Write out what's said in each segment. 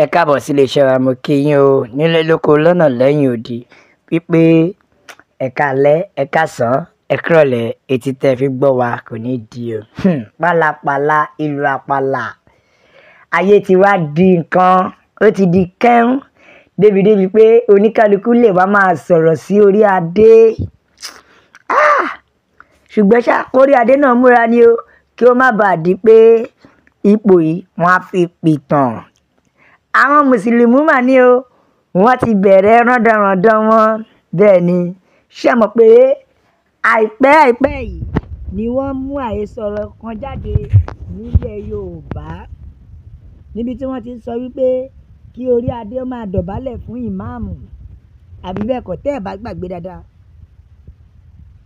Ẹ káàbọ̀ sí iléeṣẹ́ wa. Mo kí yín o nílé lóko lọ́nà lẹ́yìn odi wípé ẹ káalẹ́, ẹ káàsán, ẹ kúrọ̀lẹ́. Etí tẹ́ fi gbọ́ wa kò ní di o. Pálapàla ìlú àpàlà ayé ti wá di nǹkan, ó ti di kẹ́hún débi-débi pé oníkálukú lè wá máa sọ̀rọ̀ sí orí adé. Ṣùgbọ́n ṣá, kórí adé náà múra ni o, kí ó má bàa di pé ipò yìí wọ́n á fi pìtàn. Àwọn mùsùlùmí mà ní o, wọ́n ti bẹ̀rẹ̀ rándanràndan wọn. Bẹ́ẹ̀ ni, ṣé ẹ mọ̀ pé àìpẹ́ àìpẹ́ yìí ni wọ́n mú àhesọ ọ̀rọ̀ kan jáde nílẹ̀ Yorùbá níbi tí wọ́n ti ń sọ wípé kí orí adé máa dọ̀bálẹ̀ fún ìmáàmù, àbí bẹ́ẹ̀ kọ́? Tẹ́ ẹ̀ bá gbàgbé dáadáa,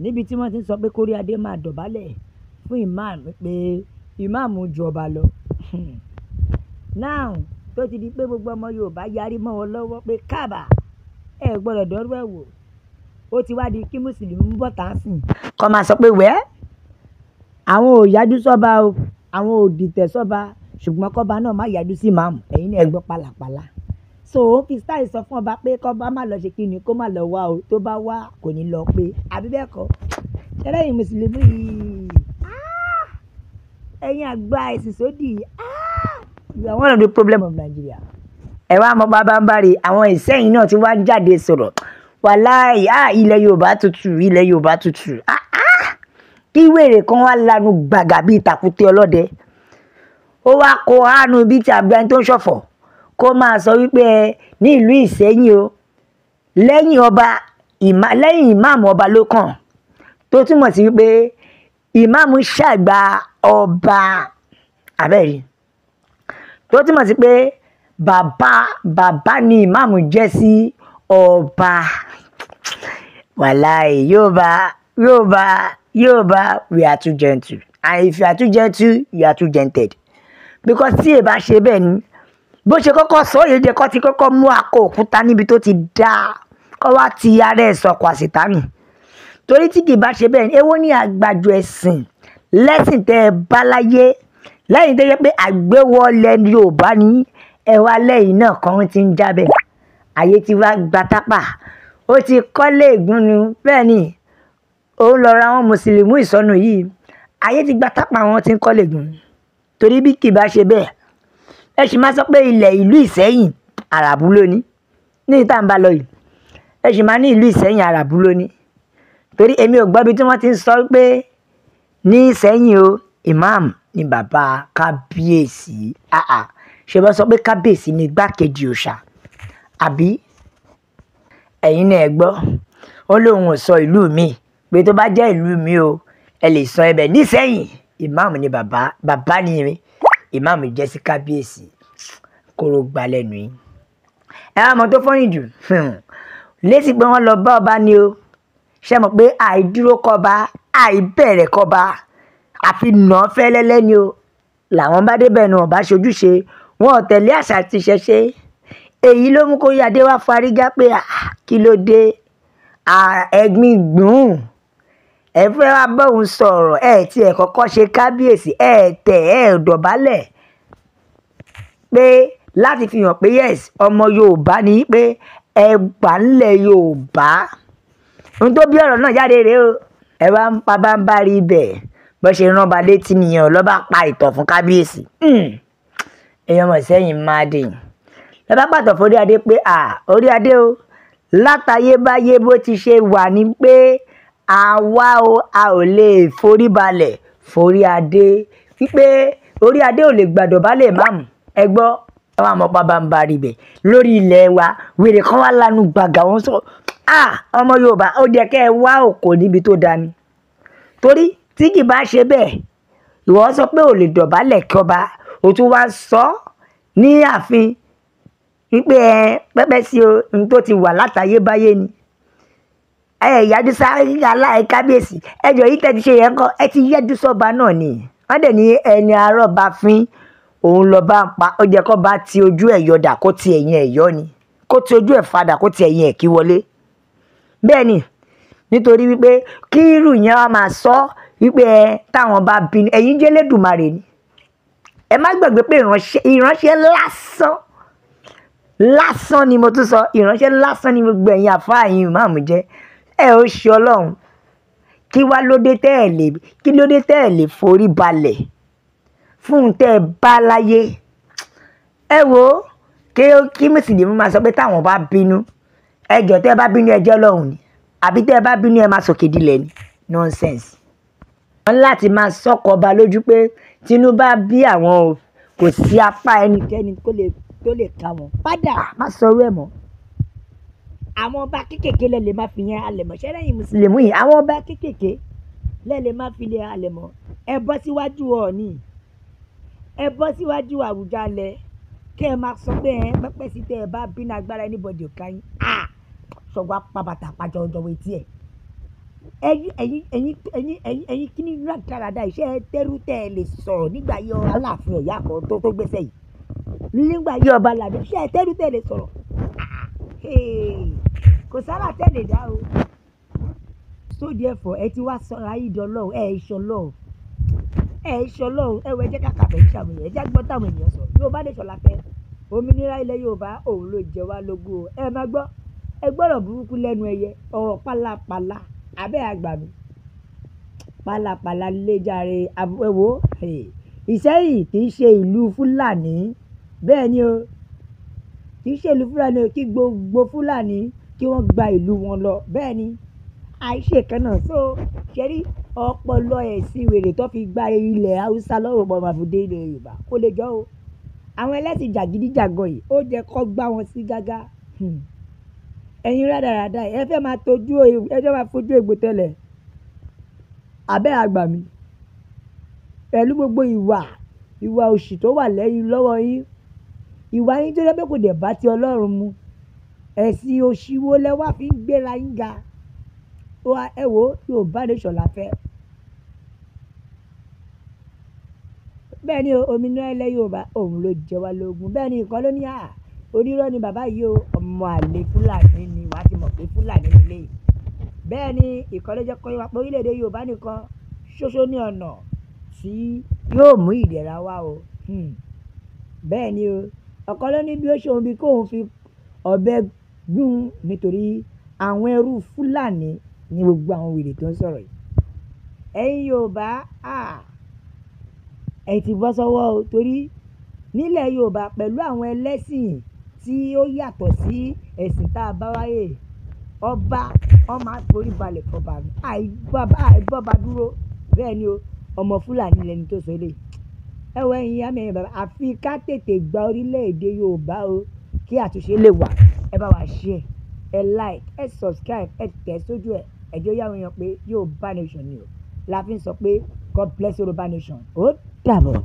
níbi tí wọ́n ti ń sọ pé kórí adé máa dọ̀bálẹ̀ fún ìmáàmù, pé ìmáàmù ju ọba lọ. Now tó ti di pé gbogbo ọmọ Yorùbá yarí mọ́ wọn lọ́wọ́ pé kábà ẹ gbọ́dọ̀ dọ́rú ẹ̀ wò, ó ti wá di kí mùsùlùmí bọ̀ tá a sìn kọ́ máa sọ pé wẹ́ àwọn ò yájú sọ́ba o, àwọn ò dìtẹ̀ sọ́ba, ṣùgbọ́n kọ́ba náà má yájú sí ìmáàmù. Ẹ̀yin náà ẹ gbọ́ pálapàla. So ó fi style sọ fún ọba pé kọ́ba má lọ ṣe kí ni, kó má lọ wá o, tó bá wá kò ní lọ pé, àbí bẹ́ẹ̀ kọ́? Ṣẹlẹ́yìn mùsùlùmí yìí, ẹ̀yin àgbà ẹ̀sìn sódì, you are one of the problem of Nigeria. Ẹ wá mọ bábánbárì àwọn Ìsẹ́yìn náà tí wá ń jáde sọ̀rọ̀. Wàláì, ilẹ̀ Yorùbá tutù, ilẹ̀ Yorùbá tutù. Kí wèrè kan wá lanu gbàgà bíi tàkúté ọlọ́dẹ, ó wá kó àánú bíi ti àgbẹ̀ tó ń ṣọ̀fọ̀, kó máa sọ wípé ẹ ní ìlú Ìsẹ́yìn o, lẹ́yìn ọba, lẹ́yìn ìmáàmù ọba ló kàn, tó túmọ̀ sí wípé ìmáàmù ṣàgbà ọba abẹ́rẹ́, tó túmọ̀ sí pé bàbá bàbá ni ìmáàmù jẹ́ sí ọba. Wàláì, Yorùbá, Yorùbá, Yorùbá, we are too gentle, and if you are too gentle, you are too gentle, because tí ẹ bá ṣe bẹ́ẹ̀ ni bó ṣe kọ́kọ́ sọ yìí, jẹ́ kó ti kọ́kọ́ mú akọ òkúta níbi tó ti dá, kó wá ti ara ẹ̀ sọ̀kò àṣetánì. Torí tí kì í bá ṣe bẹ́ẹ̀ ni, èwo ní àgbàjọ ẹ̀sìn lẹ́sìn tẹ́ ẹ bá láyé lẹ́yìn tó yẹ pé àgbéwọlẹ̀ Yorùbá ní ẹ wá lẹ́yìn náà kan ti ń jábẹ̀. Ayé ti wá gba tápà, ó ti kọ́lé ìgúnnu. Bẹ́ẹ̀ ni òun lọ ra àwọn mùsùlùmí ìsọnù yìí. Ayé ti gba tápà, wọn ti ń kọ́lé ìgúnnu. Torí bí kì í bá ṣe bẹ́ẹ̀, ẹ sì máa sọ pé ilẹ̀ ìlú Ìsẹ́yìn àràbù lónìí ní ìta ń bá lọ yìí. Ẹ sì máa ní ìlú Ìsẹ́yìn àràbù lónìí, torí èmi ò gbọ́ bí tí wọ́n ti ń sọ pé ní Ìsẹ́yìn o, imam ni bàbá kábíyèsí. Ṣé wọ́n sọ pé kábíyèsí ni igbákejì òòṣà, àbí? Ẹ̀yin náà ẹ gbọ́, ó lóun ò sọ ìlú mi, pé tó bá jẹ́ ìlú mi o, ẹ lè sọ ẹbẹ̀ nísẹ́yìn imam ni bàbá bàbá ni imam jẹ́ sí kábíyèsí. Kóró gba lẹ́nu yìí. Ẹ wá mọ tó fọ́yìn jù létí pé wọ́n lọ bá ọba ni o. Ṣe mọ̀ pé àìdúró kọba, àìbẹ̀rẹ̀ kọba, àfi nà án fẹ́lẹ́lẹ́ ni o. Làwọn bá débẹ̀ nu, ọba ṣojúṣe wọn ò tẹ̀lé àṣà àti ìṣẹ̀ṣe. Èyí ló mú kó yadé wá fárígá pé kí ló dé, ẹ̀gbin gbùn ẹ fẹ́ wá bóun sọ̀rọ̀, ẹ tí ẹ kọ́kọ́ ṣe kábíyèsí, ẹ tẹ̀ ẹ dọ̀bálẹ̀ pé láti fi hàn pé yes, ọmọ Yorùbá ni, pé ẹ gbà ńlẹ̀ Yorùbá. Ohun tó bí ọ̀rọ̀ náà jáde rèé o. Ẹ wá ń pa bá ń rí ibẹ̀ bó ṣe rán ba létí nìyẹn, ló bá pa ìtàn fún kábíyèsí. Èèyàn mọ̀ sẹ́yìn máa dé ló bá pàtó fún orí adé pé orí adé o, látayébáyé bó ti ṣe wà ní pé àwa o, a ò lè forí balẹ̀ forí adé, wípé orí adé ò lè gbàdọ̀bálẹ̀ máàmù. Ẹ gbọ́, àwọn àmọ́ pabambarì ibẹ̀ lórí ilẹ̀ wa, wèrè kan wá lanu gbàgà wọn sọ. Ọmọ Yorùbá, ó jẹ́ kẹ́ ẹ wá òkò níbi tó dání, torí tí kì bá ṣe bẹ́ẹ̀, ìwọ sọ pé ò lè dọ̀bálẹ̀ kí ọba, o tún wá sọ ní ààfin wípé ẹ pẹ́pẹ́ sí o, n tó ti wà látayébáyé ni ẹ yájú sáré aláì kábíyèsí. Ẹjọ yìí tẹ́ ti ṣe yẹn kọ́, ẹ ti yájú sọ́ba náà ni. Wọ́n dẹ̀ ní ẹni arọ́ bá fín òun lọ bá ń pa. Ó jẹ́ kó bá ti ojú ẹ̀ yọ̀dà, kó ti ẹ̀yìn ẹ̀ yọ ni, kó ti ojú ẹ̀ fadà, kó ti ẹ̀yìn ẹ̀ kí wọlé. Bẹ́ẹ̀ ni, nítorí wípé kí irú yẹn wá máa sọ wípé ẹ táwọn bá bínú, ẹ̀yin jẹ́ Elédùmarè ni. Ẹ má gbàgbé pé ìránṣẹ́ lásán. Lásán ni mo tún sọ, ìránṣẹ́ lásán ni gbogbo ẹ̀yin àfáà yín ìmáàmù jẹ́. Ẹ ò ṣe Ọlọ́run. Kí wá ló dé tẹ́ ẹ̀ lè, kí ló dé tẹ́ ẹ̀ lè forí balẹ̀ fún un tẹ́ ẹ bá láyé? Ẹ wo kí mùsùlùmí máa sọ pé táwọn bá bínú, ẹ jọ̀ọ́ tẹ́ ẹ bá bínú ẹ jẹ́ Ọlọ́run ni, àbí tẹ́ ẹ bá bínú ẹ máa sòkè dilẹ̀ ni. Nonsense. Wọ́n láti máa sọ́kọ ọba lójú pé Tinubu bá bí àwọn o, kò sí apá ẹnikẹ́ni tó lè ka wọn. Padà má sọrú ẹ̀ mọ́. Àwọn ọba kéékèèké lẹ lè má fi yẹn halẹ̀ mọ́. Ṣé lẹ́yìn mùsùlùmí yìí, àwọn ọba kéékèèké lẹ lè má fi lè halẹ̀ mọ́. Ẹ bọ́ síwájú Ọọ̀ni, ẹ bọ́ síwájú Àwùjalẹ̀, kẹ́ ẹ máa sọ pé ẹ pẹ́pẹ́ sí tẹ́ ẹ bá bínú agbára anybody ò ká yín. Ah! Ṣọ̀gbọ́n apá bàtà pàjọ́jọ́ etí ẹ̀. Ẹ̀yin ẹ̀yin ẹ̀yin ẹ̀yin ẹ̀yin ẹ̀yin kí ni rádaràda iṣẹ́ tẹ́rù tẹ́ ẹ lè sọ̀rọ̀ nígbà yọ Aláàfin Ọ̀yọ́ àkọ́ tó gbéṣẹ́ yìí. Nígbà yọ ọba Làmídì, iṣẹ́ tẹ́rù tẹ́ ẹ lè sọ̀rọ̀. Kò sára tẹ́ lè dá o. So therefore, ẹ ti wá sọ̀rọ̀ ayé di Ọlọ́run, ẹ ẹ ṣọlọ́run. Ẹ ẹ ṣọlọ́run, ẹ wọ ẹ jẹ́ ká kàfẹ́ ní sàmì yẹn, ẹ jẹ́ gbọ́ táwọn ènìyàn sọ. Yorùbá nation la fẹ́. Òmìnira ilẹ̀ Yorùbá òun ló jẹ wá lógún o. Ẹ máa gbọ́, ẹ gbọ́rọ̀ burúkú lẹ́nu ẹyẹ, ọ̀rọ̀ pálapàla, abẹ́ àgbà mi. Pálapàla léjàre, ẹ wo, Ìṣẹ́yìn kì í ṣe ìlú Fúlàní. Bẹ́ẹ̀ ni o. Kì í ṣe ìlú Fúlàní o, kí gbogbo Fúlàní kí wọ́n gba ìlú wọn lọ. Bẹ́ẹ̀ ni. Àìṣe kan náà. So, ṣé rí ọpọlọ ẹ̀sìn wèrè tó fi gba ilẹ̀ Haúsá lọ́wọ́ ọmọ máa fi dé ilẹ̀ Yorùbá kó lè jọ́ o. Àwọn ẹlẹ́sìn jàgídíjàgan yìí ó jẹ́ kó gbá wọn sí gágá. Ẹ̀yin rádaràda ẹ fẹ́ máa tojú, ẹ fẹ́ máa fojú egbò tẹ́lẹ̀. Abẹ́ àgbà mi. Pẹ̀lú gbogbo ìwà òṣì tó wà lẹ́yìn lọ́wọ́ yín. Ìwà yín tó jẹ́ pé kò dẹ̀ bá ti Ọlọ́run mu. Ẹ̀sìn òṣì wo lẹ wá fi ń gbéra yín ga? Ẹ wo Yorùbá nation la fẹ́. Bẹ́ẹ̀ ni o, òmìnira ilẹ̀ Yorùbá òun ló jẹ wá lógún. Bẹ́ẹ̀ ni ìkan ló ní à, onírọ́ ni bàbá yìí o, ọmọ àlè Fúlàní ni, wàá ti mọ̀ pé Fúlàní ni eléyìí. Bẹ́ẹ̀ ni ìkan ló jẹ́ kó yé wa pé orílẹ̀-èdè Yorùbá nìkan ṣoṣo ní ọ̀nà tí yóò mú ìdẹ̀ra wá o. Bẹ́ẹ̀ ni o, ọ̀kan ló ní bí ó ṣe òun bí kóun fi ọ̀bẹ gún nítorí àwọn ẹrú Fúlàní ní gbogbo àwọn wèrè tó ń sọ̀rọ̀ yìí. Ẹ̀yin Yorùbá, ẹ ti bọ́ sọ́wọ́ o, torí nílẹ̀ Yorùbá pẹ̀lú àwọn ẹlẹ́sìn tí ó yàtọ̀ sí ẹ̀sìn tá a bá wáyé, ọba, wọ́n máa forí balẹ̀ fọba ni. Àìbọ́ba dúró. Bẹ́ẹ̀ ni o, ọmọ Fúlàní lẹni tó sọ eléyìí. Ẹ wo ẹ̀yin ìyá mi, ẹ̀yin bàbá, àfi ká tètè gba orílẹ̀-èdè Yorùbá o kí àtúnṣe lè wà. Ẹ bá wa share, ẹ like, ẹ subscribe, ẹ tẹ̀ sójú ẹ. Ẹ jẹ́ ó yé àwọn èèyàn pé Yorùbá nation ni o. La fi ń sọ pé God bless Yorùbá nation. Ó dàbọ̀.